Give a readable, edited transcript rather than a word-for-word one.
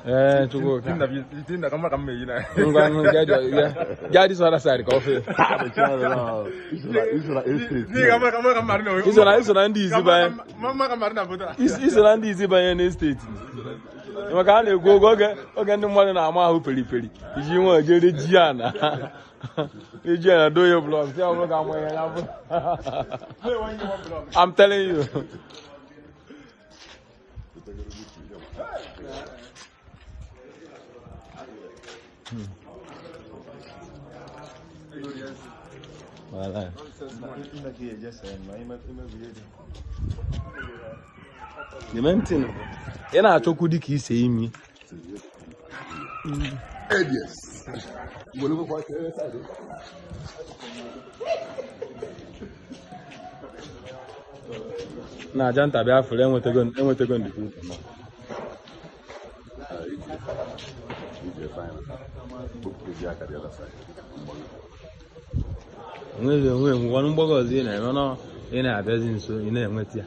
Ee, Chukwuka. Ngwanụ, gaa this other side ka ọ fee. Iso na ndị izi banye. Iso na ndị izi banye n'estate. Maka a na-ekwu oge oge ndị mmadụ na-ama ahụ peri peri iji nwe jee reji ana reji ana doye block si ọ bụrụ ka amụ ya ya bụ. I'm telling you. Wala. The main thing, ị na-achọkwu dị ka ise imi. Na aja nta bịa fụrụ enwetago enwetago ndịkwu. Onwezi onwe enwekwanụ mgbago ọzọ ị na-eme nọ ị na-abịazi nso ị na-enweta ya.